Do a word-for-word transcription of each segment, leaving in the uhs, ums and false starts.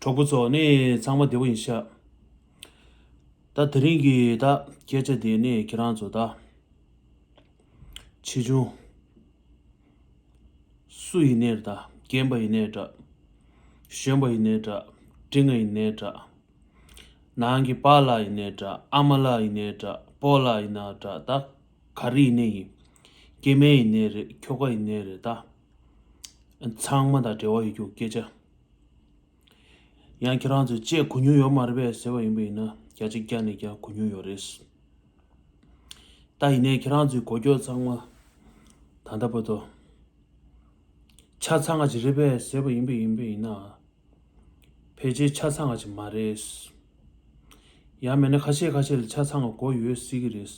གྲོགས་པོ་ཚོ་ནི་ཚང་མ་བདེ་པོ་ཡིན་ཤག་ད་དེ་རིང་གི་ད་སྐད་ཆ་དེ་ནི་ཁྱེད་རང་ཚོ་ད་ཆེ་ཆུང་སུ་ཡིན་ནའི་འདྲ། རྒན་པ་ཡིན་ནའི་འདྲ། གཞོན་པ་ཡིན་ནའི་འདྲ། འབྲིང་བ་ཡིན་ནའི་འདྲ། ནང་གི་པཱ་ལགས་ཡིན་ནའི་འདྲ། ཨ་མ་ལགས་ཡིན་ནའི་འདྲ། སྤོ་ལགས་ཡིན་ནའི་འདྲ། ད་ག་རེ་ཡིན་ནའི་ཡིན། སྐྱེ་དམན་ཡིན་ནའི་རེད། ཁྱོ་ག་ཡིན་ནའི་རེད། ད་ཚང་མ་དང་འབྲེལ་བ་ཡོད་རྒྱུ་སྐད་ཆ། ཡང་ཁྱེད་རང་ཚོས་ཅིག་གོ་མྱོང་ཡོད་མ་རེད་པས་ཟེར་བ་ཡིན་པ་ཡིན་ན། བརྒྱ་ཆ་བརྒྱ་ནས་བརྒྱ་གོ་མྱོང་ཡོད་རེད། ད་ཡིན་ནའི་ཁྱེད་རང་ཚོའི་གོ་སྐབས་ཚང་མ་ད་ལྟ་བར་དུ་ཆ་ཚང་བ་ཅིག་རེད་པས་ཟེར་བ་ཡིན་པ་ཡིན་པ་ཡིན་ན། ཕལ་ཆེར་ཆ་ཚང་བ་ཅིག་མ་རེད། ཡང་མིན་ན་ཁ་ཤས་ཁ་ཤས་ལ་ཆ་ཚང་བ་གོ་ཡོད་སྲིད་ཀྱི་རེད།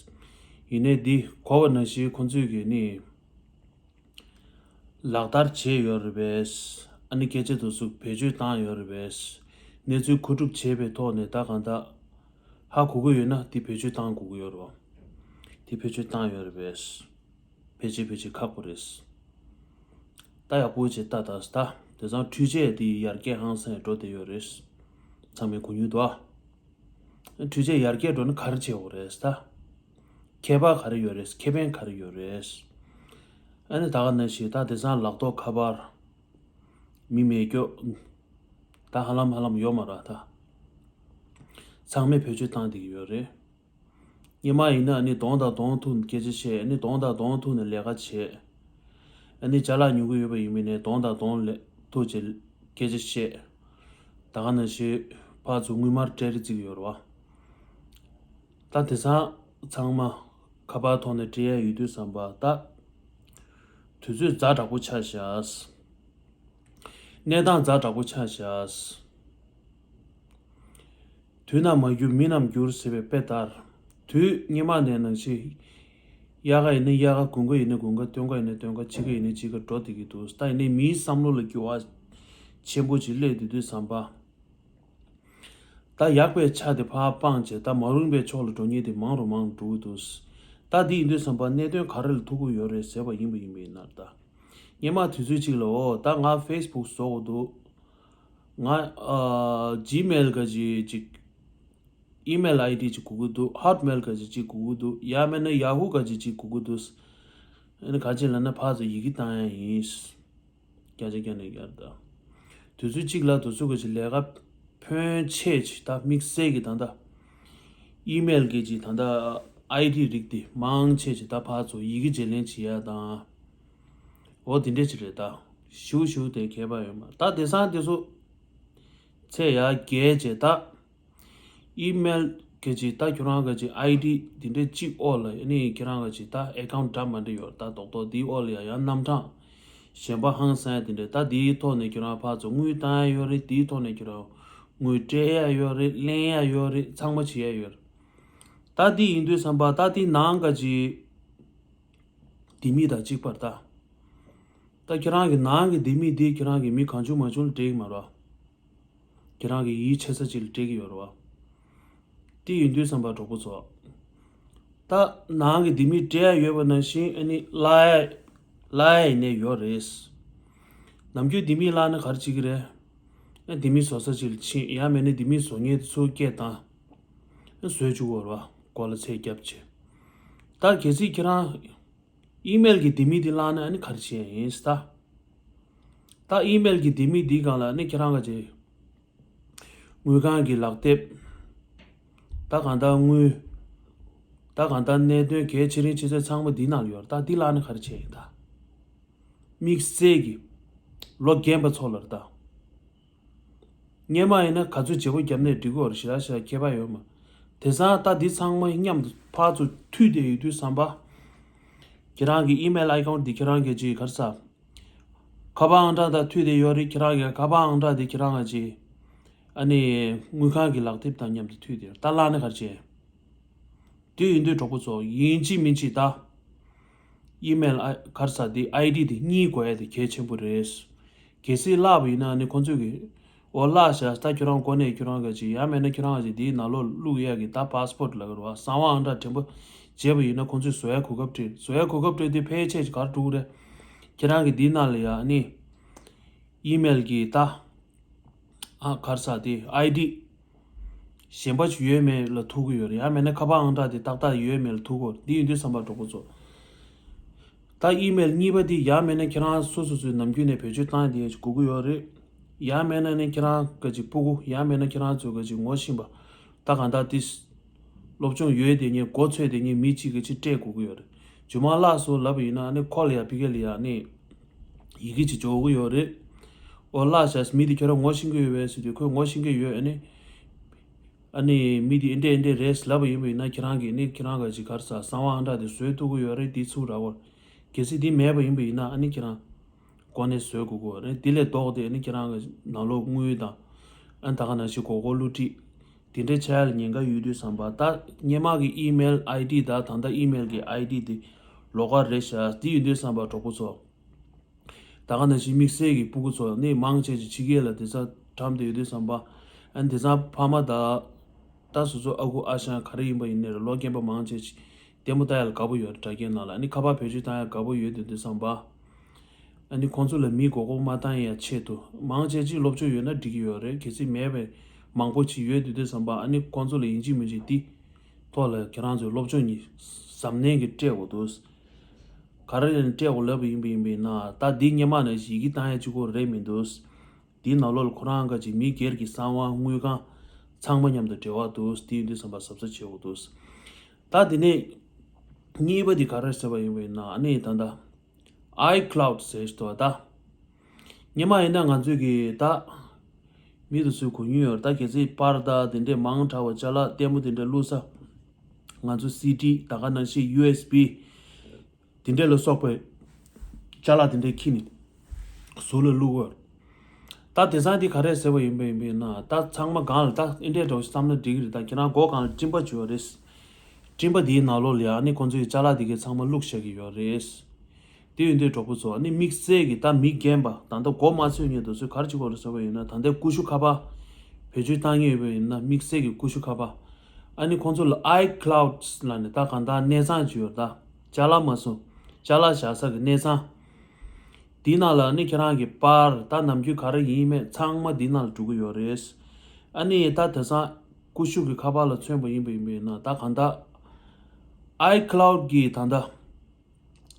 ཡིན་ནའི་འདི་གོ་བ་ནང་བཞིན་ཁོང་ཚོས་ཀྱིས་ནི་ལག་བསྟར་བྱས་ཡོད་རེད་པས། ཨ་ནི་སྐད་ཆ་དེ་ཚོ་བེད་སྤྱོད་བཏང་ཡོད་རེད་པས། གནས་ཚུལ་མཁོ་སྒྲུབ་བྱས་པའི་ཐོག་ནས་ད་གང་ལྟར་ཧ་གོ་གི་ཡོད་ན་འདི་བེད་སྤྱོད་བཏང་དགོས་ཀྱི་ཡོད་རེད་པ། འདི་བེད་སྤྱོད་བཏང་ཡོད་རེད་པས། ཕལ་ཆེར་ཕལ་ཆེར་ཁག་པོ་རེད། ད་ཡག་པོ་བྱས་ལྟ་ད་ད། དེང་སང་འཕྲུལ་ཆས་འདི་ཡར་རྒྱས་ཧང་སང་འགྲོ་བསྡད་ཡོད་རེད། ཚང་མས་གོ་མྱོང་འདུག་ཨ། འཕྲུལ་ཆས་ཡར་རྒྱས་འགྲོ་ན་ག་རེ་བྱེད་དགོས་རེད་ད། ཁྱད་པར་ག་རེ་ཡོད་རེད། ཁེ་ཕན་ག་རེ་ཡོད་རེད། ཨ་ནི་ད་ག་ནང་བཞིན་ད་དེང་སང་ལག་ཐོགས་ཁ་པར། མི་མེད་སྐྱོ། ད་ཧ་ལམ་ཧ་ལམ་ཡོད་མ་རེད་ད། ཚང་མས་བེད་སྤྱོད་བཏང་བསྡད་ཀྱི་ཡོད་རེད། སྔོན་མ་ཡིན་ན་ཨ་ནི་གདོང་དང་གདོང་ཐུག་ནས་སྐད་ཆ་བཤད། ཨ་ནི་གདོང་དང་གདོང་ཐུག་ནས་ལས་ཀ་བྱེད། ཨ་ནི་ཅ་ལག་ཉོ་གི་ཡོད་པ་ཡིན་མིན་ནས་གདོང་དང་གདོང་ལས་ཐུག་བྱས་སྐད་ཆ་བཤད། ད་ག་ནང་བཞིན་ཕར་ཚུར་དངུལ་སྨར་སྤྲད་རེས་བརྩི་གི་ཡོད་རེད་པ། ད་དེང་སང་ཚང་མ་ཁ་པར་ཐོག་ནས་སྤྲད་ཡ་ཡོད་དུས་ཙམ་པ་ད། དུས་ཚོད་ཛ་དྲག་པོ་ཆགས་ཤག་གནས་སྟངས་ཛ་དྲག་པོ་ཆགས་ཤག་དུས་རྣམས་མ་འགྱུར་མི་རྣམས་འགྱུར་ཟེར་བའི་དཔེ་ལྟར། དུས་སྔོན་མ་ནས་ནང་བཞིན། དབྱར་ཁ་ཡིན་ན་དབྱར་ཁ། དགུན་ཁ་ཡིན་ན་དགུན་ཁ། སྟོན་ཁ་ཡིན་ན་སྟོན་ཁ། དཔྱིད་ཁ་ཡིན་ན་དཔྱིད་ཁ་འགྲོ་བསྡད་ཀྱི་འདུག་ད་ཡིན་ནའི་མིའི་བསམ་བློ་ལ་འགྱུར་བ་ཆེན་པོ་ཅིག་སླེབས་བསྡད་དུས་ཙམ་པ། ད་ཡག་པའི་ཆ་དེ་ཕར་སྤངས་བྱས། ད་མ་རུངས་པའི་ཕྱོགས་ལ་འགྲོ་མཁན་དེ་མང་རུ་མང་རུ་འགྲོ་གི་འདུག་ད་འདི་ཡིན་དུས་ཙམ་པ་གནད་དོན་ག་རེ་ལ་ཐུག་གི་ཡོད་རེད་ཟེར་བ་ཡིན་པ་ཡིན་པ་ཡིན་ན། ད་སྔོན་མ་དུས་ཚོད་གཅིག་ལ་འོ་ད་ང་ཕེ་སི་བུག་བཟོ་དགོས་འདུག་ང་ཨ་ཇི་མེལ་ག་ཅིག་ཅིག་ཨི་མེལ་ཨའི་ཌི་ཅིག་དགོས་ཀྱི་འདུག་ཧོཊ་མེལ་ག་ཅིག་ཅིག་དགོས་ཀྱི་འདུག་ཡང་མིན་ན་ཡ་ཧུ་ག་ཅིག་ཅིག་དགོས་ཀྱི་འདུག་ཨ་ནི་ག་ཅིག་ལབ་ན་ཕར་ཚུར་ཡི་གེ་བཏང་ཡ་ཡིན། བརྒྱ་ཆ་བརྒྱ་ནས་བརྒྱ་རེད་ད། དུས་ཚོད་གཅིག་ལ་དུས་ཚོད་ག་ཅིག་ལས་ཀ་ཕོན་ཆེ་ཅིག་ད་དམིགས་བསལ་གྱི་ད་ལྟ་ཨི་མེལ་གི་ཅིག་ད་ལྟ་ཨའི་ཌི་རིགས་དེ་མང་ཆེ་ཅིག་ད་ཕར་ཚུར་ཡི་གེ་བརྗེ་ལེན་བྱེད་ཡ་དང་། འོ་དེ་འདྲས་ཅིག་རེད་ད། ཞུ་ཞུ་དེ་ཁྱད་པར་ཡོད་མ་རེད། ད་དེང་སང་དེ་ཚོ་ཚད་ཡར་རྒྱས་བྱས་ད། ཨི་མེལ་ག་ཅིག་ད་ཁྱོད་རང་ག་ཅིག་ཨའི་ཌི་དེ་འདྲའི་གཅིག་འོག་ལ་ཨ་ནི་ཁྱོད་རང་ག་ཅིག་ད་ཨེ་ཁའུནཊ་འདྲ་མ་འདྲ་ཡོད་ད། རྡོག་རྡོག་དེའི་འོག་ལ་ཡང་ཡང་རྣམ་གྲངས་གཞན་པ་ཧང་སང་ཡ་དེ་འདྲ། ད་དེའི་ཐོག་ནས་ཁྱོད་རང་ཕར་ཚུར་དངུལ་བཏང་ཡ་ཡོད་རེད། དེའི་ཐོག་ནས་ཁྱོད་རང་དངུལ་སྤྲད་ཡ་ཡོད་རེད། ལེན་ཡ་ཡོད་རེད། ཚང་མ་བྱེད་ཡ་ཡོད་རེད། ད་དེ་ཡིན་དུས་ཙམ་པ་ད་དེའི་ནང་ག་ཅིག་ལྡེ་མིག་དང་གཅིག་པ་རེད་ད། ད་ཁྱོད་རང་གི་ནང་གི་ལྡེ་མིག་དེ་ཁྱོད་རང་གི་མི་གང་བྱུང་མང་བྱུང་ལ་སྤྲད་ཀྱི་མ་རེད། ཁྱེད་རང་གི་ཡིད་ཆེས་ས་ཅིག་ལ་སྤྲད་ཀྱི་ཡོད་རེད་བ། དེ་ཡིན་དུས་ཙམ་པ་གྲོགས་པོ་ཚོ། ད་ནང་གི་ལྡེ་མིག་སྤྲད་ཡ་ཡོད་པ་ནང་བཞིན་ཨ་ནི་བརླག་ཡ་བརླག་ཡ་ཡིན་ནའི་ཡོད་རེད། ནམ་རྒྱུན་ལྡེ་མིག་བརླག་ན་ག་རེ་བྱེད་ཀྱི་རེད། ཨ་ལྡེ་མིག་བཟོ་ས་ཅིག་ལ་ཕྱིན། ཡང་མིན་ན་ལྡེ་མིག་བཟོ་མཁན་དེ་ཚོ་སྐད་བཏང་། ཨ་བཟོས་བཅུག་གི་ཡོད་རེད་བ། སྒོ་ལ་ཚད་བརྒྱབ་བྱས། ད་གལ་སྲིད་ཁྱེད་རང་ཨི་མེལ་གྱི་ལྡེ་མིག་འདི་བརླག་ན་ཨ་ནི་ག་རེ་བྱེད་ཡ་ཡིན་ད། ད་ཨི་མེལ་གྱི་ལྡེ་མིག་འདིའི་སྒང་ལ་ཨ་ནི་ཁྱེད་རང་ག་ཅིག་དངུལ་ཁང་གི་ལག་དེབ། ད་གང་ལྟར་དངུལ། ད་གང་ལྟར་གནད་དོན་གལ་ཆེ་རིང་ཆེ་ཚད་ཚང་མ་འདིའི་ནང་ལ་ཡོད་རེད། ད་འདི་བརླག་ན་ག་རེ་བྱེད་ཡ་ཡིན་ད། དམིགས་བསལ་གྱི་ལོ་རྒན་པ་ཚོ་ལ་རེད་ད། སྔོན་མ་ཡིན་ན་ག་ཚོད་བརྗེ་པོ་བརྒྱབ་ནའི་འགྲིག་གི་ཡོད་རེད། ཞེ་དྲག་ཞེ་དྲག་ཁྱད་པར་ཡོད་མ། དེང་སང་ད་འདི་ཚང་མ་མཉམ་དུ་ཕར་ཚུར་མཐུད་བསྡད་ཡོད་དུས་ཙམ་པ། ཁྱེད་རང་གི་ཨི་མེལ་ཨའི་ཁའུནཊ་འདི་ཁྱེད་རང་གི་ཅིག་ག་རེ་ཟ། ཁ་པར་ཨང་གྲངས་དང་མཐུད་བསྡད་ཡོད་རེད། ཁྱེད་རང་གི་ཁ་པར་ཨང་གྲངས་འདི་ཁྱེད་རང་གི་ཅིག་ཨ་ནི་དངུལ་ཁང་གི་ལག་དེབ་དང་མཉམ་དུ་མཐུད་བསྡད་ཡོད་རེད། ད་བརླག་ན་ག་རེ་བྱེད། དེ་ཡིན་དུས་གྲོགས་པོ་ཚོ་ཡིན་གཅིག་མིན་གཅིག་ད། ཨི་མེལ་ཨ་ག་རེ་ཟ་དེ་ཨའི་ཌི་དེ་གཉིས་དགོས་ཡ་དེ་གལ་ཆེན་པོ་རེད། གལ་སྲིད་བརླག་པ་ཡིན་ན་ནི་ཁོང་ཚོས་ཀྱི་འོ་བརླག་ཤག་ད་ཁྱོད་རང་གོ་ནས་ཁྱོད་རང་ག་ཅིག་ཡང་མེད་ན་ཁྱོད་རང་ག་ཅིག་དེའི་ནང་ལོགས་བླུག་ཡ་གི་ད་པཱ་སི་པོར་ཊི་ལབ་ཀྱི་རེད་བ། གསང་བ་ཨང་གྲངས་དྲན་པ་བརྗེད་པ་ཡིན་ན་ཁོང་ཚོས་བཟོ་ཡ་གོ་སྐབས་སྤྲད། བཟོ་ཡ་གོ་སྐབས་སྤྲད་དུས་ཕལ་ཆེར་ག་རེ་འགྲོ་གི་རེད། ཁྱེད་རང་གི་དེའི་ནང་ལ་ཡ་ནི་ཨི་མེལ་གྱི་ད། ཨ་ག་རེ་ཟེར་དེ་ཨའི་ཌི་གཞན་པ་ཅིག་ཡོད་མེད་ལ་ཐུག་གི་ཡོད་རེད། ཡང་མིན་ན་ཁ་པར་ཨང་གྲངས་དེ་ཏག་ཏག་ཡོད་མེད་ལ་ཐུག་གི་ཡོད་རེད། འདི་ཡིན་དུས་ཙམ་པ་གྲོགས་པོ་ཚོ། ད་ཨི་མེལ་གཉིས་པ་འདི་ཡང་མིན་ན་ཁྱེད་རང་སོ་སོ་སོའི་ནམ་རྒྱུན་ནས་བེད་སྤྱོད་བཏང་ཡ་དེ་ཡང་ཅིག་དགོས་ཀྱི་ཡོད་རེད། ཡང་མིན་ན་ནི་ཁྱེད་རང་ག་ཅིག་སྤུ་གུ་ཡང་མིན་ན་ཁྱེད་རང་ཚོ་ག་ཅིག་ངོ་ཤེས་པ། ད་གང་ལྟར་དེ་སློབ་སྦྱོང་ཡོད་དེ་ཉིད་མགོ་ཚོས་དེ་ཉིད་མི་གཅིག་གིས་ཅིག་སྤྲད་དགོས་ཀྱི་ཡོད་རེད། རྗེས་མ་བརླག་སོང་ལབ་པ་ཡིན་ན་ཨ་ནི་ཁོ་ལ་ཡང་ཕ་གི་ལ་ཡང་ནི་ཡི་གེ་ཅིག་འབྱོར་གྱི་ཡོད་རེད། ཨོ་བརླག་ཤག་མི་དེ་ཁྱོད་རང་ངོ་ཤེས་ཀྱི་ཡོད་པས་ཟེར་དུས་ཁོས་ངོ་ཤེས་ཀྱི་ཡོད། ཨ་ནི་ཨ་ནི་མི་དེ་ཨེ་འདྲས་ཨེ་འདྲས་རེད་ལབ་པ་ཡིན་པ་ཡིན་ན་ཁྱེད་རང་གིས་ནི་ཁྱེད་རང་ག་ཅིག་ག་རེ་ཟེར་གསང་བ་ཨང་གྲངས་དེ་བཟོས་ཐུབ་ཀྱི་ཡོད་རེད། དེ་ཚུར་རག་པར། གལ་སྲིད་དེ་མེད་པ་ཡིན་པ་ཡིན་ན་ཨ་ནི་ཁྱེད་རང་ཀོ་ནས་བཟོས་དགོས་ཀྱི་རེད། དེ་ལས་ལྡོག་སྟེ་ཨ་ནི་ཁྱེད་རང་གི་ནང་ལོགས་དངུལ་དང་ཨ་ནི་ད་ག་ནང་བཞིན་གོ་སྐོར་བསླུ་བྲིད་དེ་འདྲའི་ཆ་ཡ་ལ་ཉེན་ཁ་ཡོད་དུས་ཙམ་པ། ད་སྔོན་མ་གི་ཨི་མེལ་ཨའི་ཌི་དང་ད་ལྟ་ཨི་མེལ་གྱི་ཨའི་ཌི་དེ་ལོགས་ཀ་རེད་ཤག་དེ་ཡིན་དུས་ཙམ་པ་གྲོགས་པོ་ཚོ། ད་ག་ནང་བཞིན་དམིགས་བསལ་གྱི་སྤུ་གུ་ཚོ་ནི་མང་ཆེ་ཆེ་ཕྱི་རྒྱལ་ལ་དེ་ཚ་གྲམ་དུ་ཡོད་དུས་ཙམ་པ། ཨ་ནི་དེ་ཚ་ཕ་མ་དང་། ད་སོ་སོ་ཨ་ཁུ་ཨ་ཞང་ག་རེ་ཡིན་པ་ཡིན་ནའི་རེད། ལོ་རྒན་པ་མང་ཆེ་ཆེ་ལྟད་མོ་ལྟ་ཡ་ལ་དགའ་པོ་ཡོད་རེད། དྲ་རྒྱའི་ནང་ལ་ཨ་ནི་ཁ་པར་བེད་སྤྱོད་བཏང་ཡ་དགའ་པོ་ཡོད་དུས་དུས་ཙམ་པ། ཨ་ནི་ཁོང་ཚོ་ལ་མིའི་མགོ་སྐོར་མ་བཏང་ཡ་ཆེད་དུ་མང་ཆེ་ཆེ་སློབ་སྦྱོང་ཡོད་ན་འགྲིག་གི་ཡོད་རེད། གལ་སྲིད་མེད་པའི་མང་པོ་ཅིག་ཡོད་དུས་དུས་ཙམ་པ་ཨ་ནི་ཁོང་ཚོ་ལ་ཡིན་གཅིག་མིན་གཅིག་འདི་ཐོག་ལ་ཁྱེད་རང་ཚོས་སློབ་སྦྱོང་གཉིས་གཟབ་ནན་གྱིས་སྤྲད་དགོས་འདུག་ག་རེ་ཡིན་སྤྲད་དགོས་ལབ་པ་ཡིན་པ་ཡིན་པ་ཡིན་ན། ད་འདི་སྔོན་མ་ནས་ཡི་གེ་བཏང་ཡ་གཅིག་པོ་རེད་མི་འདུག་འདིའི་ནང་ལོགས་ལ་ཁོ་རང་ག་ཅིག་མི་སྒེར་གྱི་གསང་བ་དངུལ་ཁང་ཚང་མ་མཉམ་དུ་འབྲེལ་བ་འདུག་དེ་ཡིན་དུས་ཙམ་པ་གཟབ་གཟབ་བྱེད་དགོས་འདུག་ད་དེ་ནས་གཉིས་པ་འདི་ག་རེ་ཟེར་བ་ཡིན་པ་ཡིན་ན་ཨ་ནི་ད་ལྟ་ཨའི་ཁི་ལའུ་ཌི་ཟེར་ཞིག་འདུག་ད་སྔོན་མ་ཡིན་ན་ང་ཚོས་ཀྱི་ད་མི་དེ་ཚོའི་གོ་མྱོང་ཡོད་རེད། ད་གལ་སྲིད་པར་ད་དེ་འདྲས་མང་དྲགས་པ་ཅ་ལག་ལྟད་མོ་དེ་འདྲས་བླུགས་ས་ང་ཚོ་སི་ཌི་ད་ག་ནང་བཞིན་ཡུ་ཨེས་བི་དེ་འདྲས་ལ་སོགས་པའི་ཅ་ལག་དེ་འདྲས་འཁྱེར་ནས་ཟུར་ལ་བླུགས་དགོས། ད་དེང་སང་འདི་ག་རེ་ཟེར་བ་ཡིན་པ་ཡིན་པ་ཡིན་ན་ད་ཚང་མ་སྒང་ལ་ད་ཨེ་འདྲས་འདྲ་བོ་ཞིག་བསམ་ན་འགྲིག་གི་རེད། ད་ཁྱེད་རང་སྒོ་སྒང་ལ་སྤྲིན་པ་བྱོས་རེད། སྤྲིན་པ་དེའི་ནང་ལོགས་ལ་ཡང་ནི་ཁོང་ཚོའི་ཅ་ལག་དེ་གའི་ཚང་མ་བླུགས་བཞག་གི་ཡོད་རེད། དེ་ཡོད་དུས་གྲོགས་པོ་ཚོ་ཨ་ནི་དམིགས་བསལ་གྱི་ད་མི་རྒན་པ་ད་ལྟ་མགོ་མ་ཚོས་མཁན་དེ་ཚོས་ག་རེ་བྱེད་དགོས་རེད་ཟེར་བ་ཡིན་ན་ད་ལྟའི་ཀུ་ཤུ་ཁ་པར་བེད་སྤྱོད་བཏང་མཁན་ཡོད་པ་ཡིན་ན་དམིགས་བསལ་གྱི་ཀུ་ཤུ་ཁ་པར་ཨ་ནི་ཁོང་ཚོ་ལ་ཨའི་ཁི་ལའུ་ཌི་ལབ་ནས་ད་གང་ལྟར་གནས་ཚང་ཅིག་ཡོད་རེད། ད་ཅ་ལག་མ་སོང་ཅ་ལག་བཞག་ས་གི་གནས་ཚང་དེའི་ནང་ལ་ཨ་ནི་ཁྱེད་རང་གི་པར་ད་ནམ་རྒྱུན་ག་རེ་ཡིན་མེད་ཚང་མ་དེའི་ནང་ལ་འགྲོ་གི་ཡོད་རེད། ཨ་ནི་ད་དེང་སང་ཀུ་ཤུ་གི་ཁ་པར་ལ་མཚོན་པ་ཡིན་པ་ཡིན་པ་ཡིན་ན་ད་གང་ལྟར་ཨའི་ཁི་ལའུ་ཌི་གི་ད་ལྟ་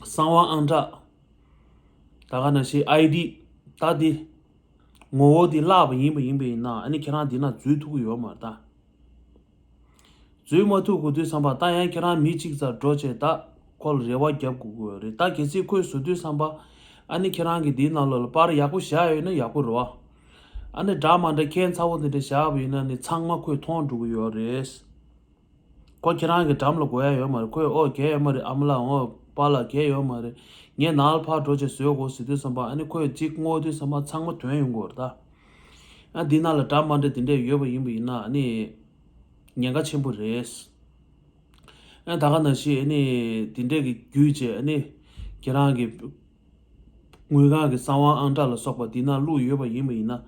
གསང་བ་ཨང་གྲངས་ད་ག་ནང་བཞིན་ཨའི་ཌི་ད་འདི་ངོ་བོ་འདི་བརླག་པ་ཡིན་པ་ཡིན་པ་ཡིན་ན་ཨ་ནི་ཁྱེད་རང་འདི་ན་འཛུལ་ཐུབ་ཀྱི་ཡོད་མ་རེད་ད། འཛུལ་མ་ཐུབ་དགོས་དུས་ཙམ་པ་ད་ཡང་ཁྱེད་རང་མི་གཅིག་རྩར་འགྲོ་བྱས་ད་ཁོ་ལ་རེ་བ་རྒྱབ་དགོས་ཀྱི་ཡོད་རེད། ད་གལ་སྲིད་ཁོས་བཟོ་དུས་ཙམ་པ་ཨ་ནི་ཁྱེད་རང་གི་འདིའི་ནང་ལོགས་ལ་པར་ཡག་པོ་བཞག་ཡོད་ན་ཡག་པོ་རེད་བ། ཨ་ནི་འདྲ་མ་འདྲ་ཁྱད་མཚར་པོ་འདི་འདྲ་བཞག་པ་ཡིན་ན་ནི་ཚང་མ་ཁོས་མཐོང་འགྲོ་གི་ཡོད་རེད། ཁོ་ཁྱེད་རང་གི་འགྲམ་ལ་དགོས་ཡ་ཡོད་མ་རེད། ཁོས་ཨོ་གལ་ཡོད་མ་རེད། ཨ་མ་ལགས་ཨོ་པཱ་ལགས་གལ་ཡོད་མ་རེད། ངས་ནང་ལ་ཕར་འགྲོ་བྱས་བཟོས་དགོས་ཟེར་དུས་ཙམ་པ་ཨ་ནི་ཁོས་གཅིག་བསྔོག་དུས་ཙམ་པ་ཚང་མ་དོན་ཡོང་གི་ཡོད་རེད་ད། ཨ་འདི་ནང་ལ་འདྲ་མ་འདྲ་དེ་འདྲས་ཡོད་པ་ཡིན་པ་ཡིན་ན་ཨ་ནི་ཉེན་ཁ་ཆེན་པོ་རེད། ཨ་ད་ག་ནང་བཞིན་ཨ་ནི་དེ་འདྲས་ཀྱི་བརྒྱུད་བྱས་ཨ་ནི་ཁྱེད་རང་གི་དངུལ་ཁང་གི་གསང་བ་ཨང་གྲངས་ལ་སོགས་པ་འདི་ནང་བླུགས་ཡོད་པ་ཡིན་པ་ཡིན་ན།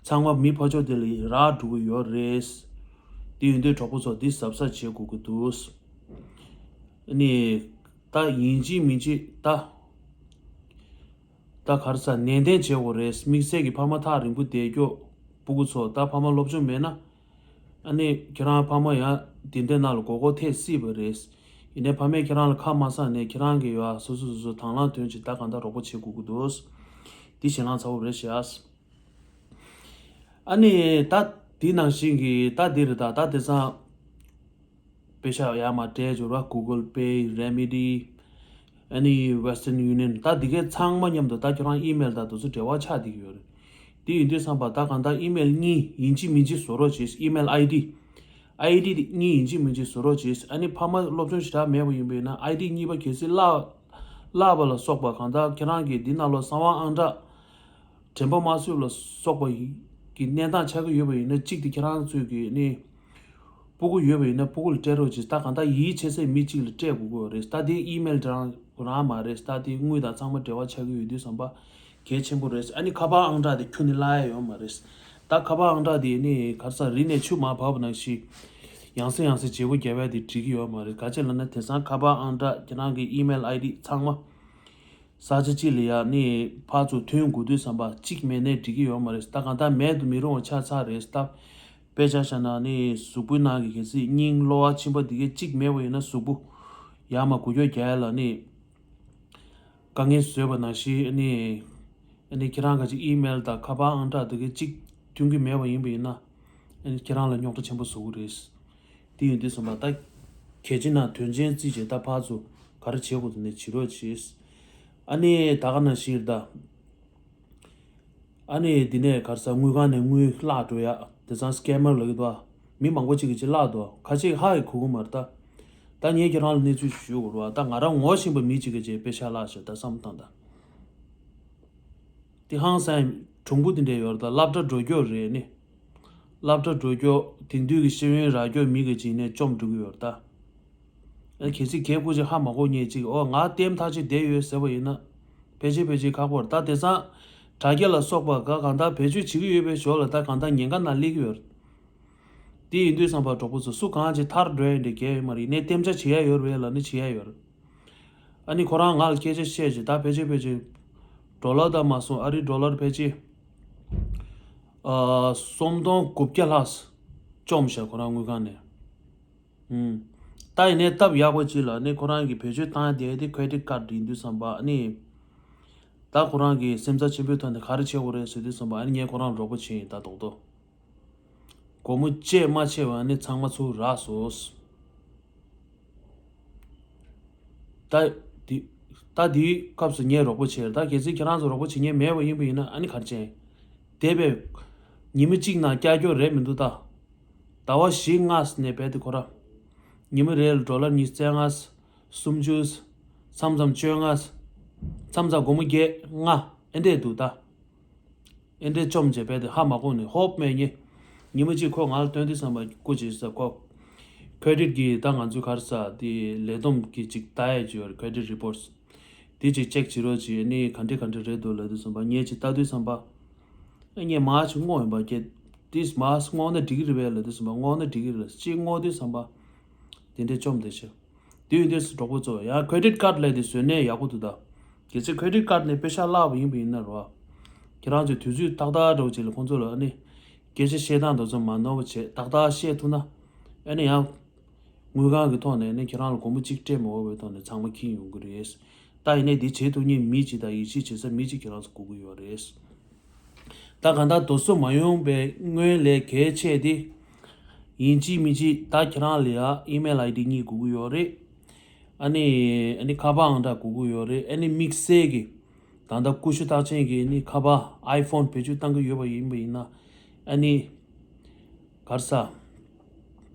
ཚང་མ་མི་ཕར་ཕྱོགས་དེ་ལ་རག་འགྲོ་གི་ཡོད་རེད། དེ་ཡིན་དུས་གྲོགས་པོ་ཚོ་འདི་གཟབ་གཟབ་བྱེད་དགོས་ཀྱི་འདུག་ཨ་ནི་ད་ཡིན་གཅིག་མིན་གཅིག་ད་ད་ག་རེ་ཟེར་ནན་ཏན་བྱེད་དགོས་རེད། དམིགས་བསལ་གྱི་ཕ་མ་ཐག་རིང་པོ་བསྡད་རྒྱུ་སྤུ་གུ་ཚོ་ད་ཕ་མ་སློབ་སྦྱོང་མེད་ན། ཨ་ནི་ཁྱེད་རང་ཕ་མ་ཡང་དེ་འདྲའི་ནང་ལ་མགོ་སྐོར་ཐེབས་སྲིད་པ་རེད། ཡིན་ནའི་ཕ་མས་ཁྱེད་རང་ལ་ཁ་མ་གསངས་ནས་ཁྱེད་རང་གིས་ཡ་སོ་སོ་སོ་སོ་དང་བླངས་དོན་གྱིས་ད་གང་ལྟར་རོགས་པ་བྱེད་དགོས་ཀྱི་འདུག་འདི་ཞེད་སྣང་ཚ་པོ་རེད་ཤག་ཨ་ནི་ད་དེ་ནང་བཞིན་གྱི་ད་འདི་རེད། ད་ད་དེང་སང་པེ་ཤག་ཡར་མར་སྤྲད་ཡོད་ར། Google Pay, Remitly, ཨ་ནི་Western Union། ད་འདི་གའི་ཚང་མ་མཉམ་དུ་ད་ཁྱོད་རང་ཨི་མེལ་དང་དེ་ཚོ་འབྲེལ་བ་ཆགས་བསྡད་ཀྱི་ཡོད་རེད། དེ་ཡིན་དུས་ཙམ་པ་ད་གང་ལྟར་ཨི་མེལ་གཉིས་ཡིན་གཅིག་མིན་གཅིག་བཟོ་རོགས་བྱེད། ཨི་མེལ་ཨའི་ཌི་ཨའི་ཌི་དེ་གཉིས་ཡིན་གཅིག་མིན་གཅིག་བཟོ་རོགས་བྱེད། ཨ་ནི་ཕ་མ་སློབ་སྦྱོང་ཞེ་དྲག་མེད་པ་ཡིན་པ་ཡིན་ན་ཨའི་ཌི་གཉིས་པ་གལ་སྲིད་བརླག་བརླག་པ་ལ་སོགས་པ་གང་ལྟར་ཁྱེད་རང་གིས་འདི་ནང་ལོགས་གསང་བ་ཨང་གྲངས་དྲན་པ་མ་ཚུད་ལ་སོགས་པ་གི་གནས་སྟངས་ཆགས་ཀྱི་ཡོད་པ་ཡིན་ན་གཅིག་དེ་ཁྱེད་རང་ཚོས་ཀྱི་ནི་སྤུ་གུ་ཡོད་པ་ཡིན་ན་སྤུ་གུ་ལ་སྤྲད་རོགས་གྱིས། ད་གང་ལྟར་ཡིད་ཆེས་སའི་མི་གཅིག་ལ་སྤྲད་དགོས་ཀྱི་ཡོད་རེད། ད་དེ་ཨི་མེལ་རང་རང་མ་རེད། ད་དེ་དངུལ་དང་ཚང་མ་འབྲེལ་བ་ཆགས་ཀྱི་ཡོད་དུས་ཙམ་པ་གལ་ཆེན་པོ་རེད། ཨ་ནི་ཁ་པར་ཨང་གྲངས་དེ་ཁྱོན་ནས་བརླག་ཡ་ཡོད་མ་རེད། ད་ཁ་པར་ཨང་གྲངས་དེ་ནི་ག་རེ་ཟེར་རི་ནས་ཆུ་མར་བབས་པ་ནང་བཞིན་ཡང་སེ་ཡང་སེ་བརྗེ་པོ་བརྒྱབ་ཡ་དེ་འགྲིག་གི་ཡོད་མ་རེད། ག་ཅི་ལབ་ན་དེང་སང་ཁ་པར་ཨང་གྲངས་ཁྱེད་རང་གི་ཨི་མེལ་ཨའི་ཌི་ཚང་མ། ས་ཆ་གཅིག་ལ་ཡ་ནི་ཕར་ཚུར་ཐོན་དགོས་དུས་ཙམ་པ་གཅིག་མེད་ནས་འགྲིག་གི་ཡོད་མ་རེད། ད་གང་ལྟར་མེད་དུ་མི་རུང་བ་ཆགས་ཚར་རེད། ད་དཔེ་ཆ་བཞག་ན་ནི་གཟུགས་པོའི་ནང་གི་གལ་སྲིད་སྙིང་གློ་བ་མཆིན་པ་འདི་གའི་གཅིག་མེད་པ་ཡིན་ན་གཟུགས་པོ་ཡར་མར་འགུལ་སྐྱོད་རྒྱག་ཡ་ལ་ནི་དཀའ་ངལ་བཟོས་པ་ནང་བཞིན་ནི་ནི་ཁྱེད་རང་ག་ཅིག་ཨི་མེལ་དང་ཁ་པར་ཨང་གྲངས་འདི་གའི་གཅིག་སྟོན་གྱི་མེད་པ་ཡིན་པ་ཡིན་ན་ནི་ཁྱེད་རང་ལ་རྙོག་དྲ་ཆེན་པོ་བཟོ་གི་རེད། དེ་ཡིན་དུས་ཙམ་པ་ད་གལ་ཆེ་ན་དོན་ཆེན་བརྩིས་བྱས་ད་ཕར་ཚུར་ག་རེ་བྱེད་དགོས་འདུག་ནས་བྱེད་རོགས་བྱེད། ཨ་ནི་ད་ག་ནང་བཞིན་ད། ཨ་ནི་འདི་ནས་ག་རེ་ཟ་དངུལ་ཁང་ནས་དངུལ་བརླག་འགྲོ་ཡ། དེ་ཚང་སི་ཀེ་མར་ལབ་ཀྱི་འདུག་ཨ། མི་མང་པོ་ཅིག་གིས་ཅིག་བརླག་འདུག་ཨ། ཁ་ཅིག་ཧ་ཡི་གོ་གི་མ་རེད་ད། ད་ངས་ཁྱེད་རང་ལ་གནས་ཚུལ་ཞུ་དགོས་རེད་བ། ད་ང་རང་ངོ་ཤེས་པ་མི་ཅིག་གིས་ཅིག་དཔེ་ཤ་བརླག་ཤག་ད་བསམ་བློ་བཏང་ད། དེ་ཧང་སང་གྲུང་པོ་དེ་འདྲ་ཡོད་རེད་ད། སློབ་གྲྭ་འགྲོ་རྒྱུ་རེད་ནི། སློབ་གྲྭ་འགྲོ་རྒྱུ་དེང་དུས་ཀྱི་ཤེས་ཡོན་རག་རྒྱུ་མི་གིས་ཅིག་ནས་བཅོམ་འགྲོ་གི་ཡོད་རེད་ད། ཨ་གལ་སྲིད་ཁྱེད་སྐུ་མཁྱེན་ཧ་མ་གོ་མཁན་ཅིག་ཨོ་ང་ལྟད་མོ་ཐག་ཆོད་བསྡད་ཡོད་ཟེར་བ་ཡིན་ན། ཕལ་ཆེར་ཕལ་ཆེར་ཁག་པོ་རེད་ད། དེང་སང་དྲ་རྒྱ་ལ་སོགས་པ་ག་གང་ལྟར་བེད་སྤྱོད་བྱེད་ཀྱི་ཡོད་པའི་ཞོར་ལ་ད་གང་ལྟར་ཉེན་ཁ་ནང་སླེབས་ཀྱི་ཡོད་རེད། དེ་ཡིན་དུས་ཙམ་པ་གྲོགས་པོ་ཚོ་སུ་གང་ཅིག་ཐར་འགྲོ་ཡ་འདྲ་གལ་ཡོད་མ་རེད། ནས་གཏན་འཇགས་བྱེད་ཡ་ཡོད་རེད་ལབ་ནི་བྱེད་ཡ་ཡོད་རེད། ཨ་ནི་ཁོ་རང་ང་ལ་སྐད་ཆ་བཤད་ཅིག་ད་ཕལ་ཆེར་ཕལ་ཆེར་ཌོ་ལར་ད་མ་སོང་ཨ་རི་ཌོ་ལར་ཕལ་ཆེར་ཨ་སུམ་སྟོང་དགུ་བརྒྱ་ལྷག་བཅོམ་ཤག་ཁོ་རང་དངུལ་ཁང་ནས། ཨུམ། ད་ཡིན་ནའི་སྟབས་ཡག་པོ་ཅིག་ལ་ནི་ཁོ་རང་གི་བེད་སྤྱོད་བཏང་ཡ་དེ་དེ་ཁེ་རེ་ཌིཊ་ཀར་ཡིན་དུས་ཙམ་པ་ནི། ད་ཁོ་རང་གི་སེམས་རྩ་ཆེན་པོའི་ཐོག་ནས་ག་རེ་བྱེད་དགོས་རེད་ཟེར་དུས་ཙམ་པ་ཨ་ནི་ངས་ཁོ་རང་རོགས་པ་བྱས་ཡིན་ད་རྡོག་རྡོག་སྒོར་མོ་བཅད་མ་བཅད་པ་ནི་ཚང་མ་ཚུར་རག་སོང་། ད་དེ་ད་དེའི་སྐབས་སུ་ངས་རོགས་པ་བྱས་ད་གལ་སྲིད་ཁྱེད་རང་ཚོ་རོགས་པ་བྱེད་མཁན་མེད་པ་ཡིན་པ་ཡིན་ན་ཨ་ནི་ག་རེ་བྱས། དེ་བས་ཉི་མ་གཅིག་ནང་ཀྱག་ཀྱོག་རེད་མི་འདུག་ད། ཟླ་བ་བཞི་ལྔ་ནས་བས་དེ་ཁོ་ར། ཉི་མ་རེ་ལ་ཌོ་ལར་ཉི་ཤུ་རྩ་ལྔ། སུམ་ཅུ། མཚམས་མཚམས་བཅོ་ལྔ། མཚམས་མཚམས་སྒོར་མོ་བརྒྱད་ལྔ་ཨེ་འདྲས་འདུག་ད། ཨེ་འདྲས་བཅོམ་བྱས་བས་དེ་ཧ་མ་གོ་ནས་ཧོབ་མེད་ཉེ། ཉི་མ་གཅིག་ཁོ་ང་ལ་སྟོན་དུས་བསམ་པ་སྐུ་མཁྱེན་ཟེར་ཁོ། ཁེ་རེ་ཌིཊ་གི་ད་ང་ཚོའི་ག་རེ་ཟ་དེ་ལས་བསྡོམས་ཀྱི་ཅིག་ལྟ་ཡས་ཅིག་ཡོད་རེད། ཁེ་རེ་ཌིཊ་རི་པོར་ཊི། དེ་ཅིག་ཅེག་བྱེད་རོགས་བྱེད་ནི་ག་འདྲས་ག་འདྲས་རེད་འདུག་ལབ་དུས་བསམ་པ་ངས་ཅིག་ལྟ་དུས་བསམ་པ། ཨ་ངས་མར་ཅིག་བསྔོགས་ཡིན་པ་ཀྱེ། ཏིས་མར་བསྔོགས་ན་འགྲིག་གི་རེད་པས་ལབ་དུས་བསམ་པ་བསྔོགས་ན་འགྲིག་གི་རེད་ཅིག་བསྔོགས་དུས་བསམ་པ། དེ་འདྲས་བཅོམ་བསྡད་ཤག་དེ་ཡིན་དུས་སུ་གྲོགས་པོ་ཚོ་ཡང་ཁེ་རེ་ཌིཊ་ཀར་ཌི་ལབ་དེ་བཟོས་ནས་ཡག་པོ་འདུག་ད། གལ་སྲིད་ཁེ་རེ་ཌིཊ་ཀར་ཌི་ནས་པེ་ཤག་བརླག་པ་ཡིན་པ་ཡིན་ན་རོ། ཁྱེད་རང་ཚོས་དུས་ཚོད་ཏག་ཏག་འདྲ་བོ་ཅིག་ལ་ཁོང་ཚོ་ལ་ཨ་ནི། སྐད་ཆ་བཤད་སྟངས་དེ་ཚོ་མ་ནོར་བ་བྱས་ཏག་ཏག་བཤད་ཐུབ་ན། ཨ་ནི་ཡང་། དངུལ་ཁང་གི་ཐོག་ནས་ནི་ཁྱེད་རང་ལ་སྒོར་མོ་གཅིག་སྤྲད་མ་དགོས་པའི་ཐོག་ནས་ཚང་མ་འཁྱེར་ཡོང་གི་རེད། ད་ཡིན་ནའི་འདི་བྱེད་ཐུབ་མཁན་མི་གཅིག་དང་ཡིད་ཆེས་བྱེད་ས་མི་གཅིག་ཁྱེད་རང་ཚོ་དགོས་ཀྱི་ཡོད་རེད། ད་གང་ལྟར་རྡོ་སོལ་མ་ཡོང་པའི་སྔོན་ལས་གལ་ཆེ་དེ། ཡིན་གཅིག་མིན་གཅིག་ད་ཁྱེད་རང་ལ་ཡ་ཨི་མེལ་ཨའི་ཌི་གཉིས་དགོས་ཀྱི་ཡོད་རེད། ཨ་ནི། ཨ་ནི་ཁ་པར་ཨང་གྲངས་དགོས་ཀྱི་ཡོད་རེད། ཨ་ནི་དམིགས་བསལ་གྱི། ད་ལྟ་ཀུ་ཤུ་རྟགས་ཅན་གྱི་ནི་ཁ་པར་ཨའི་ཕོན་བེད་སྤྱོད་གཏང་གི་ཡོད་པ་ཡིན་པ་ཡིན་ན། ཨ་ནི། ག་རེ་ཟ།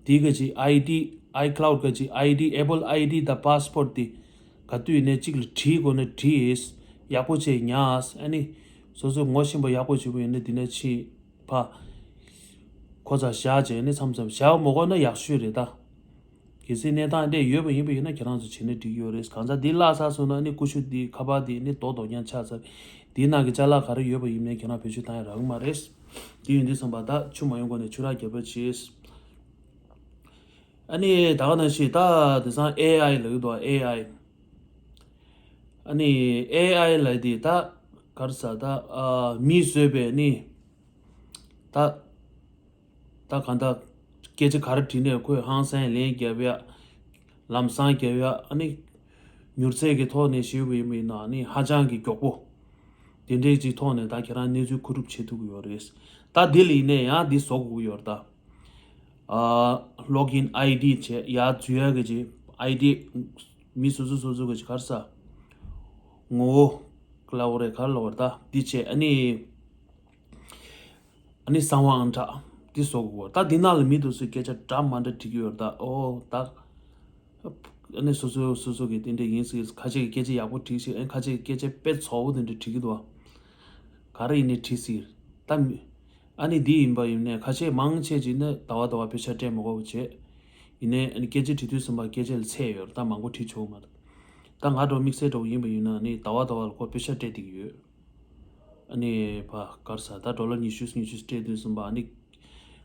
དེའི་ག་ཅིག་ཨའི་ཌི། ཨའི་ཁི་ལའུ་ཌི་ག་ཅིག་ཨའི་ཌི། ཨེ་པལ་ཨའི་ཌི་དང་པ་སི་ཕོར་ཊི་དེ། ག་དུས་ནས་གཅིག་ལ་བྲིས་དགོས་ན་བྲིས། ཡག་པོ་བྱས་ཉར། ཨ་ནི། སོ་སོ་ངོ་ཤེས་པ་ཡག་པོ་བྱུང་བ་ཡིན་ན་དེ་ནས་ཕྱིན་ཕ། ཁོ་ཚ་བཞག་བྱས་ནི་མཚམས་མཚམས་བཞག་མ་དགོས་ན་ཡག་ཤོས་རེད་ད། གལ་སྲིད་གནས་སྟངས་འདྲ་ཡོད་པ་ཡིན་པ་ཡིན་ན་ཁྱེད་རང་ཚོ་བྱེད་ན་འགྲིག་གི་ཡོད་རེད། གང་ཟག་འདི་བརླག་ཚར་སོང་ན་ནི་ཀུ་ཤུ་འདི་ཁ་པར་འདི་ནི་རྡོག་རྡོག་རྐྱང་ཆགས་ཚར། འདིའི་ནང་གི་ཅ་ལག་ག་རེ་ཡོད་པ་ཡིན་ནའི་ཁྱེད་རང་བེད་སྤྱོད་བཏང་ཡ་རག་གི་མ་རེད། དེ་ཡིན་དུས་བསམ་པ་ད་ཆུ་མ་ཡོང་གོང་ནས་ཆུ་རགས་རྒྱབ་པ་བྱེད། ཨ་ནི་ད་ག་ནང་བཞིན་ད་དེང་སང་ཨེ་ཨའི་ལབ་ཀྱི་འདུག་ཨེ་ཨའི། ཨ་ནི་ཨེ་ཨའི་ལབ་དེ་ད་ག་རེ་ཟ་ད་ཨ་མིས་བཟོས་པའི་ནི། ད། ད་གང་ལྟར་སྐད་ཆ་ག་རེ་དྲིས་ནས་ཁོས་ཧང་སང་ལན་རྒྱབ་ཡ། ལམ་སང་རྒྱབ་ཡ་ཨ་ནི། མྱུར་ཚད་ཀྱི་ཐོག་ནས་ཞུས་པ་ཡིན་པ་ཡིན་ན་ཨ་ནི་ཧ་ཅང་གི་མགྱོགས་པོ། དེ་འདྲའི་ཅིག་ཐོག་ནས་ད་ཁྱེད་རང་གནས་ཚུལ་མཁོ་སྒྲུབ་བྱེད་ཐུབ་ཀྱི་ཡོད་རེད། ད་འདི་ལ་ཡིན་ནའི་ཡང་འདི་བཟོ་དགོས་ཀྱི་ཡོད་རེད་ད། ཨ། ལོག་ཨིན་ཨའི་ཌི་བྱས་ཡར་འཛུལ་ཡ་གི་ཅིག་ཨའི་ཌི། མི་སོ་སོ་སོ་སོ་གི་ཅིག་ག་རེ་ཟ། ངོ་བོ། ལབ་དགོས་རེད་ག་རེ་ལབ་དགོས་རེད་ད་འདི་བྱས་ཨ་ནི། ཨ་ནི་གསང་བ་ཨང་གྲངས་འདི་བཟོ་དགོས་ད། འདི་ནང་ལ་མི་འདུག་ཟེར་སྐད་ཆ་འདྲ་མ་འདྲ་འདྲི་གི་ཡོད་ད། ཨོ་ད། ཨ་ནི་སོ་སོ་སོ་སོ་གི་དེ་འདྲ་ཡིན་ཟེར་ཁ་ཤས་ཀྱི་སྐད་ཆ་ཡག་པོ་དྲིས་ཤིག་ཨ་ནི་ཁ་ཤས་ཀྱི་སྐད་ཆ་དཔེ་ཚོགས་པོ་དེ་འདྲ་དྲི་གི་འདུག་ག་རེ་ཡིན་ནའི་དྲིས་ཟེར་ད་མི། ཨ་ནི་འདི་ཡིན་པ་ཡིན་ནའི་ཁ་ཤས་མང་ཆེ་ཅིག་ནི་ཟླ་བ་ཟླ་བ་པེ་ཤ་སྤྲད་མི་དགོས་པ་བྱས། ཡིན་ནའི་ཨ་ནི་སྐད་ཆ་དྲི་དུས་ཙམ་པ་སྐད་ཆ་ལ་ཚད་ཡོད་རེད་ད་མང་པོ་དྲི་ཆོག་མ་རེད། ད་ང་འདྲ་བོ་དམིགས་བསལ་འདྲ་བོ་ཡིན་པ་ཡིན་ན་ནི་ཟླ་བ་ཟླ་བ་ལ་ཁོ་པེ་ཤ་སྤྲད་བསྡད་ཀྱི་ཡོད། ཨ་ནི་ཕ་གར་ས་ད་ཌོ་ལར་ཉི་ཤུ་ཉི་ཤུ་སྤྲད་དུས་ཙམ་པ་ཨ་ནི།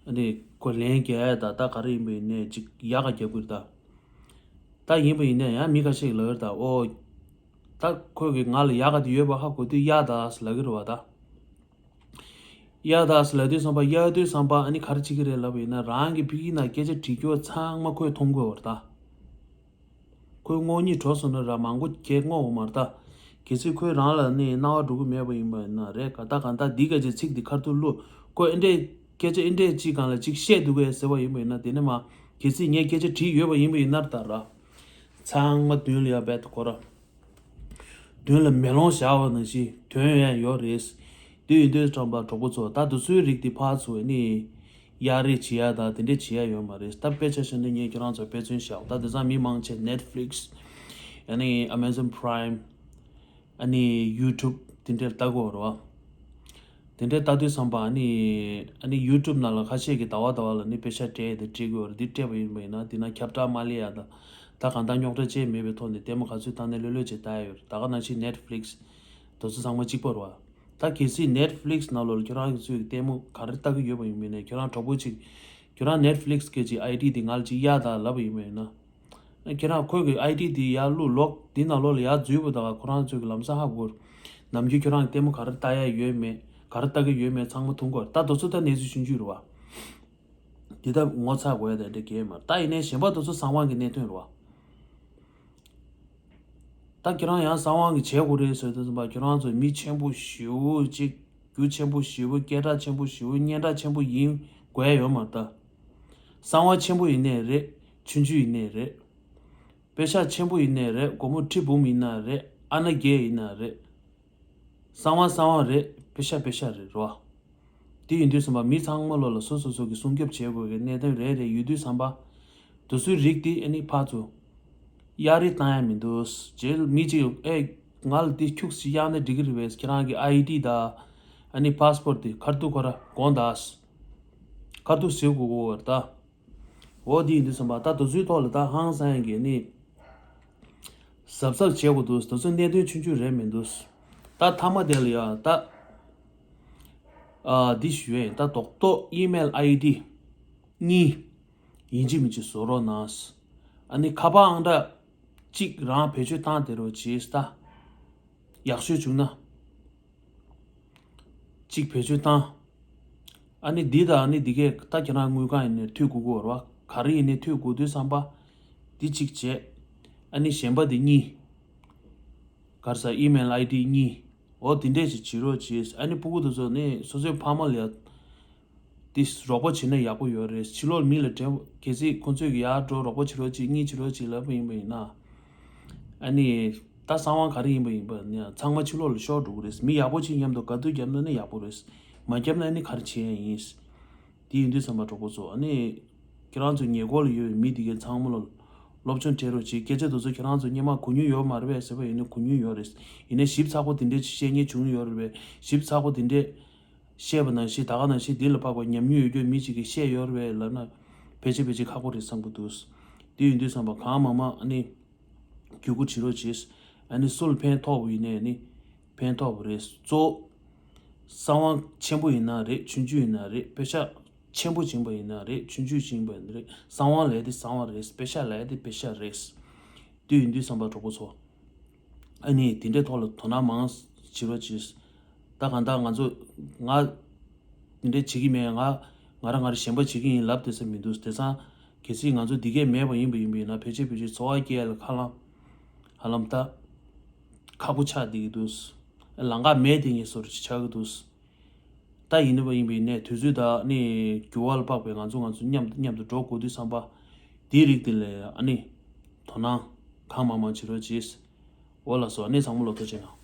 ཨ་ནི་ཁོ་ལན་རྒྱག་ཡ་ད་ད་ག་རེ་ཡིན་པ་ཡིན་ནའི་ཅིག་ཡག་ག་རྒྱབ་དགོས་རེད་ད། ད་ཡིན་པ་ཡིན་ནའི་ཡང་མི་ཁ་ཤས་ལབ་ཡོད་ད་ཨོ། ད་ཁོས་གི་ང་ལ་ཡག་ག་དེ་ཡོད་པ་ཧ་གོ་དུས་གཡར་ད་ཟེར་ལབ་ཀྱི་རེད་བ་ད། གཡར་ད་ཟེར་ལབ་དུས་ཙམ་པ་གཡར་དུས་ཙམ་པ་ཨ་ནི་ག་རེ་བྱེད་ཀྱི་རེད་ལབ་པ་ཡིན་ན། རང་གི་ཕ་གི་ནང་སྐད་ཆ་དྲི་རྒྱུ་ཚང་མ་ཁོས་མཐོང་དགོས་བ་རེད་ད། ཁོའི་ངོ་གཉིས་འགྲོ་སོང་ན་ར་མང་པོ་ཁྱེད་བསྔོ་འོ་མ་རེད་ད། གལ་སྲིད་ཁོས་རང་ལ་ནི་སྣང་བ་འགྲོ་གི་མེད་པ་ཡིན་པ་ཡིན་ན་རེད་ག་ད་གང་ལྟར་འདི་ག་ཅིག་ཚིག་འདི་ཁ་ཐུག་བླུགས། ཁོས་ཨེ་འདྲས་སྐད་ཆ་ཨེ་འདྲས་ཅིག་སྒང་ལ་ཅིག་བཤད་འདུག་གས་ཟེར་བ་ཡིན་པ་ཡིན་ན། དེ་ནས་མ་གལ་སྲིད་ངས་སྐད་ཆ་དྲིས་ཡོད་པ་ཡིན་པ་ཡིན་ན་ད་ར། ཚང་མ་མདུན་ལ་ཡ་བེད་དུ་ཁོ་ར། མདུན་ལ་མེ་ལོང་བཞག་པ་ནང་བཞིན་དོན་ཡང་ཡོད་རེད། དེ་ཡིན་དུས་ཙམ་པ་གྲོགས་པོ་ཚོ་ད་དུ་ཚོའི་རིགས་དེ་ཕར་ཚུར་ནི་གཡར་རེས་བྱེད་ཡ་དང་དེ་འདྲས་བྱེད་ཡ་ཡོད་མ་རེད། ད་དཔེ་ཆ་བཞག་ན་ངས་ཁྱེད་རང་ཚོ་དཔེ་མཚོན་བཞག་ད་དེང་སང་མི་མང་ཆེ་Netflix ཨ་ནི་Amazon Prime ཨ་ནི་YouTube དེ་འདྲས་ལྟ་གོ་རེད་བ། དེ་འདྲས་ལྟ་དུས་ཙམ་པ་ཨ་ནི་ཨ་ནི་YouTube ནང་ལ་ཁ་ཤས་ཀྱིས་ཟླ་བ་ཟླ་བ་ལ་ནི་པེ་ཤ་སྤྲད་དེ་སྤྲད་དགོས་རེད། འདི་སྤྲད་པ་ཡིན་པ་ཡིན་ན་འདི་ན་ཁྱབ་བསྒྲགས་མ་ལས་ཡ་ད་ད་གང་ལྟར་རྙོག་དྲ་ཅན་མེད་པའི་ཐོག་ནས་ལྟད་མོ་ག་ཚོད་བཏང་ནས་ལྷོད་ལྷོད་བྱས་ལྟ་ཡ་ཡོད་རེད། ད་ག་ནང་བཞིན་Netflix དེ་ཚོ་ཚང་མ་གཅིག་པ་རེད་བ། ད་གལ་སྲིད་Netflix ནང་ལོགས་ལ་ཁྱོད་རང་གི་ཚོས་ལྟད་མོ་ག་རེ་ལྟ་གི་ཡོད་པ་ཡིན་པ་ཡིན་ན་ཁྱོད་རང་གྲོགས་པོ་གཅིག་ཁྱོད་རང་Netflix གི་ཅིག་ID དེ་ང་ལ་ཅིག་གཡར་དང་ལབ་པ་ཡིན་པ་ཡིན་ན། ཁྱེད་རང་ཁོས་གི་ID དེ་ཡར་བླུགས་ལོག་འདི་ནང་ལོགས་ལ་ཡར་འཛུལ་བ་དང་ཁོ་རང་ཚོས་གི་ལམ་སང་ཧ་གོ། ནམ་རྒྱུན་ཁྱོད་རང་གི་ལྟད་མོ་ག་རེ་ལྟ་ཡ་ཡོད་མེད་ག་རེ་ལྟ་གི་ཡོད་མེད་ཚང་མ་མཐོང་གི་རེད། ད་དེ་ཚོ་ད་གནས་ཚུལ་ཆུང་ཆུང་རེད་བ། འདི་ད་ངོ་ཚ་དགོས་ཡ་དེ་འདྲ་གས་མ་རེད། ད་ཡིན་ནའི་གཞན་པ་དེ་ཚོ་གསང་བ་གི་གནད་དོན་རེད་བ། ད་ཁྱེད་རང་ཡང་གསང་བ་གི་བྱེད་དགོས་རེད་ཟེར་དུས་ཙམ་པ་ཁྱེད་རང་ཚོ་མི་ཆེན་པོ་ཞེ་པོ་ཅིག་རྒྱུ་ཆེན་པོ་ཞེ་པོ་སྐད་གྲགས་ཆེན་པོ་ཞེ་པོ་སྙན་གྲགས་ཆེན་པོ་ཡིན་དགོས་ཡ་ཡོད་མ་རེད་ད། གསང་བ་ཆེན་པོ་ཡིན་ནའི་རེད། ཆུང་ཆུང་ཡིན་ནའི་རེད། པེ་ཤ་ཆེན་པོ་ཡིན་ནའི་རེད། སྒོར་མོ་ཁྲི་འབུམ་ཡིན་ན་རེད། ཨ་ན་བརྒྱད་ཡིན་ན་རེད། གསང་བ་གསང་བ་རེད། པེ་ཤ་པེ་ཤ་རེད་རོ། དེ་ཡིན་དུས་ཙམ་པ་མི་ཚང་མ་ལོ་ལ་སོ་སོ་སོ་གི་སྲུང་སྐྱོབ་བྱེད་དགོས་ཀྱི་གནད་དོན་རེ་རེ་ཡོད་དུས་ཙམ་པ། དེ་ཚོའི་རིགས་དེ་ཨ་ནི་ཕར་ཚུར་གཡར་རེས་བཏང་ཡ་མི་འདུག་རྗེས་མི་གཅིག་ཨེ་ང་ལ་དེ་ཁྱུག་ཅིག་གཡར་ན་འགྲིག་གི་རེད་པས། ཁྱེད་རང་གི་ID དང་ཨ་ནི་passport དེ་ཁ་ཐུག་ཁོ་ར་དགོངས་དག་ཁ་ཐུག་ཟེར་དགོས་གོ་བར་ད། འོ་དེ་ཡིན་དུས་ཙམ་པ་ད་དེ་ཚོའི་ཐོག་ལ་ད་ཧང་སང་ཡ་གི་ནི་གཟབ་གཟབ་བྱེད་དགོས་འདུག་དེ་ཚོ་གནད་དོན་ཆུང་ཆུང་རེད་མི་འདུག་ད་མཐའ་མ་དེ་ལ་ཡ་ད་ཨ་འདི་ཞུ་ཡ་ཡིན། ད་རྡོག་རྡོག་email ID གཉིས་ཡིན་གཅིག་མིན་གཅིག་བཟོ་རོགས་གནང་། ཨ་ནི་ཁ་པར་ཨང་གྲངས་གཅིག་རང་བེད་སྤྱོད་བཏང་དེ་རོགས་གྱིས་ད། ཡག་ཤོས་བྱུང་ན། གཅིག་བེད་སྤྱོད་བཏང་། ཨ་ནི་འདི་དང་ཨ་ནི་འདི་གས་ད་ཁྱེད་རང་དངུལ་ཁང་ཡིན་ནའི་མཐུད་དགོས་ཀྱི་ཡོད་རེད་བ། ག་རེ་ཡིན་ནའི་མཐུད་དགོས་དུས་ཙམ་པ། འདི་གཅིག་བྱས། ཨ་ནི་གཞན་པ་འདི་གཉིས། ག་རེ་ཟ་email ID གཉིས། འོ་དེ་འདྲས་ཞིག་བྱེད་རོགས་གྱིས། ཨ་ནི་ཕྲུ་གུ་དེ་ཚོ་ནི་སོ་སོའི་ཕ་མ་ལ་ཡ། དེ་རོགས་པ་བྱེད་ན་ཡག་པོ་ཡོད་རེད། ཕྱི་ལོགས་མི་ལ་དྲན། གལ་སྲིད་ཁོང་ཚོས་ཀྱི་ཡར་འགྲོ་རོགས་པ་བྱེད་རོགས་གྱིས་གཉིས་བྱེད་རོགས་གྱིས་ལབ་པ་ཡིན་པ་ཡིན་ན། ཨ་ནི་ད་གསང་བ་ག་རེ་ཡིན་པ་ཡིན་པ་ནི་ཚང་མ་ཕྱི་ལོགས་ལ་ཤོར་འགྲོ་གི་རེད། མི་ཡག་པོ་ཅིག་མཉམ་དུ་དགའ་སྡུག་བརྒྱབ་ན་ནི་ཡག་པོ་རེད། མ་བརྒྱབ་ན་ནི་ག་རེ་བྱེད་ཡ་ཡིན། དེ་ཡིན་དུས་ཙམ་པ་གྲོགས་པོ་ཚོ་ཨ་ནི། ཁྱེད་རང་ཚོ་ཉེ་འཁོར་ལ་ཡོད་པའི་མི་དེ་གའི་ཚང་མ་ལ་སློབ་སྦྱོང་སྤྲད་རོགས་གྱིས། སྐད་ཆ་དེ་ཚོ་ཁྱེད་རང་ཚོ་སྔོན་མ་གོ་མྱོང་ཡོད་མ་རེད་པས་ཟེར་བ་ཡིན་ན་གོ་མྱོང་ཡོད་རེད། ཡིན་ནའི་ཞིབ་ཚགས་པོ་དེ་འདྲས་བཤད་མཁན་བྱུང་ཡོད་རེད་པས། ཞིབ་ཚགས་པོ་དེ་འདྲས། བཤད་པ་ནང་བཞིན་དེ་ལ་དཔག་པའི་ཉམས་མྱོང་ཡོད་རྒྱུ་མི་གཅིག་གིས་བཤད་ཡོད་རེད་པས་ལབ་ན། ཕལ་ཆེར་ཕལ་ཆེར་ཁག་པོ་རེད་བསམ་གྱི་འདུག་དེ་ཡིན་དུས་ཙམ་པ་གང་མང་མང་ཨ་ནི། བརྒྱུད་སྐུར་བྱེད་རོགས་གྱིས། ཨ་ནི་སུ་ལ་ཕན་ཐོགས་པ་ཡིན་ནའི་ནི། ཕན་ཐོགས་པ་རེད། གཙོ་བོ། གསང་བ་ཆེན་པོ་ཡིན་ན་རེད་ཆུང་ཆུང་ཡིན་ན་རེད། པེ་ཤ་ཆེན་པོ་བྱིན་པ་ཡིན་ན་རེད་ཆུང་ཆུང་བྱིན་པ་ཡིན་ན་རེད། གསང་བ་ལས་དེ་གསང་བ་རེད། པེ་ཤ་ལས་དེ་པེ་ཤ་རེད། དེ་ཡིན་དུས་ཙམ་པ་གྲོགས་པོ་ཚོ། ཨ་ནི་དེ་འདྲའི་ཐོག་ལ་དོ་སྣང་མང་བྱེད་རོགས་གྱིས། ད་གང་ལྟར་ང་ཚོ་ང་དེ་འདྲ་བྱེད་ཀྱི་མེད། ང་ང་རང་ང་རང་གཞན་པ་བྱེད་ཀྱི་ཡིན་ལབ་དེ་ས་མི་འདུག་དེང་སང་གལ་སྲིད་ང་ཚོ་འདི་གས་མེད་པ་ཡིན་པ་ཡིན་པ་ཡིན་ན་ཕལ་ཆེར་ཕལ་ཆེར་འཚོ་བ་སྐྱེལ་ལ་ཧ་ལམ་ཧ་ལམ་ད་ཁག་པོ་ཆགས་བསྡད་ཀྱི་འདུག་ལམ་ཁ་མེད་དེ་ངས་བཟོ་རུ་ཆགས་ཀྱི་འདུག་ད་ཡིན་པ་ཡིན་པ་ཡིན་ནའི་དུས་ཚོད་དང་ནི་འགྱུར་བ་ལ་དཔག་པའི་ང་ཚོ་ང་ཚོ་མཉམ་མཉམ་དུ་འགྲོ་དགོས་དུས་ཙམ་པ་དེའི་རིགས་དེ་ལ་ཨ་ནི་དོ་སྣང་གང་མང་མང་བྱེད་རོགས་གྱིས། འོ་ལགས་སོ། ཨ་ནི་ཚང་མ་ལོ་ཐོ་ཆེ་ན།